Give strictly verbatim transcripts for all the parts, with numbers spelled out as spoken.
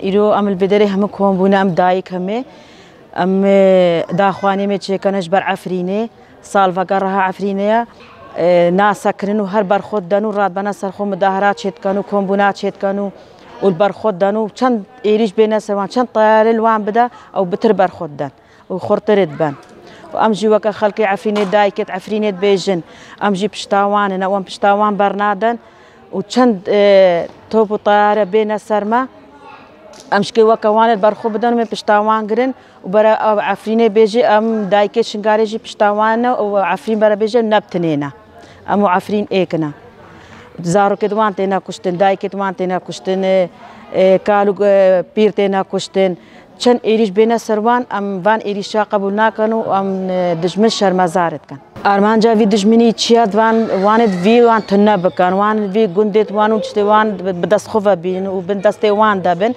Îro em li vê derê hemû kom bûne, em dayik hemê. Em, e, daxwanê me çêkene ji ber Efrînê. Salvegera Efrînê ye. E, nasekinin û her berxwe diden û radbene ser xwe, mudahara çêdikin û kombûna çêdikin û, û li berxwe diden û çend êrîş bêne ser wan, çend teyare li wan bide, ew bitir berxwe diden û xurtirê diben. Û em jî weke xelkê Efrînê, dayikêt Efrînê dibêjin, em jî pişta wan in, ew em pişta wan bernadin. û çend, e, top û teyare bêne ser me, em ji kê weke wan ê li ber xwe bidin, em ê pişta wan girin û bere ev Efrînê bêjî, em dayikê Şingalê jî pişta wan ne û Efrîn bere bêje ne bi tinê ne. Em û Efrîn êk ne. Zarokêt wan têne kuştin, dayikêt wan têne kuştin, e, e, kal û, e, pîr têne kuştin. Çend êrîş bêne ser wan, em van êrîşa qebûl nakin û em, e, dijmin şermezar dikin. Armanca vî dijminî çi ye? Di van, wan ê di vî wan tune bikin, wan vî gundê wan û tiştê wan bi, bi dest xwe ve bînin û bin destê wan de bin.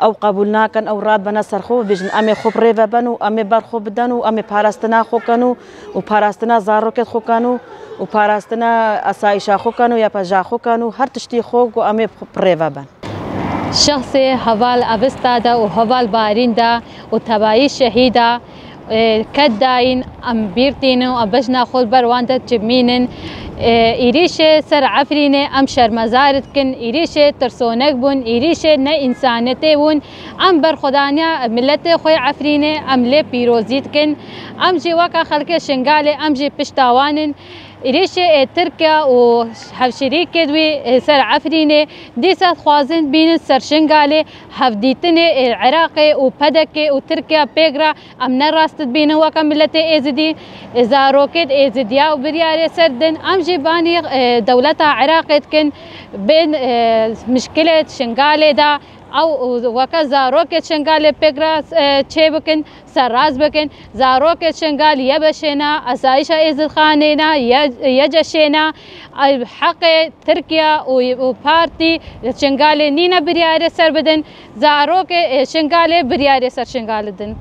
Ew qebûl nakin, ew radibene ser xwe bibêjin, em ê xwe bi rê ve bin û em ê ber xwe bidin û em ê parastina xwe kin û, û parastina zarokê xwe kin û, û parastina asayişa xwe kin û YPJa xwe kin û her tiştî xwe ku em ê bi rê ve bin. Şexsê heval Avesta de û heval Barîn de û tebayî şehîda, e, ked dayîn, em bîr tînin û em bejna xwe li ber wan de dimînin. E, êrîşê ser Efrînê em şermezar dikin, êrîşê tirsonek bûn, êrîşê ne însanetê bûn. Em berxwedaniya miletê xwe yê Efrînê em lê pîrozî dikin. Em jî weke xelkê Şingalê em jî pişta wan in. Êrîşê ê Tirkiye û hevşirîkê wî ê ser Efrînê dîsa dixwazin bînin ser Şingalê, hevdîtinê ê Iraqê û PDKê û Tirkiye pêk re em ne rast dibînin weke miletê Êzidî, ê zarokêt Êzidiya û biryarê ser din. Em jî banî, e, dewleta Iraqê dikin, bên, e, mişkilêt Şingalê de, ew, û weke zarokêt Şingalê pêk re, e, çêbikin. Serrast bikin, zarokê Şingal ye beşê ne, asayişa Êzidxanê ne, ye, ye ceşê ne, ay, heqê Tirkiye û, û partî li Şingalê nîne biryarê ser bidin, zarokê, e, Şingalê biryarê ser Şingal didin.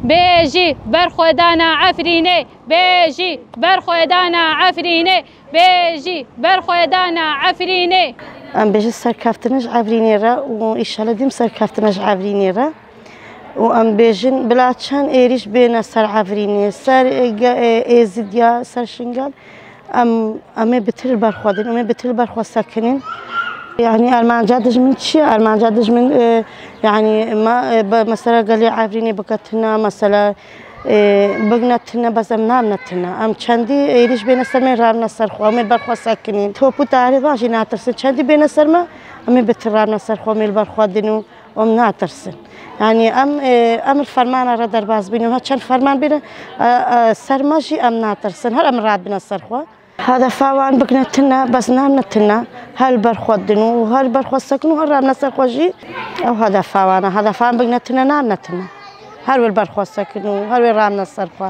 Bêjî berxwedana Efrînê, bêjî berxwedana Efrînê, bêjî berxwedana Efrînê. Em bêjin serkeftin ji Efrînê re û înşallah dîm serkeftin ji Efrînê re. û em bêjin bila çend êrîş bêne ser Efrînê, ser, e, ge-, e, Êzidiya, ser Şingal, em, em ê bitir li ber xwe din, em ê bitir li ber xwe sekinin. Yanî armanca dijmin çi ye? Armanca dijmin, e, yanî ma, e, be-, mesela gelê Efrînê bike tune, mesela, e, bigine tune, bes em namine tune. Em çendî êrîş bêne ser me, rabine ser xwe, em ê li ber xwe sekinin. Top û teyarê van jî natirsin. Çendî bêne ser me, em ê bitir rabine ser xwe, em ê li ber xwe din û Em natirsin. Yanî em, e, em li fermana re derbas bînin. Ha çend ferman bînin, e, e, ser me jî em natirsin. Her em radibine ser xwe. Hedefa wan bigine tune, bes namine tune. Her li ber xwe din û her li ber xwe sekin û her ramine ser xwe jî. Ew hedefa wan e. Hedefa wan bigine tune, namine tune. Her wê li ber xwe sekin û her wê ramine ser xwe.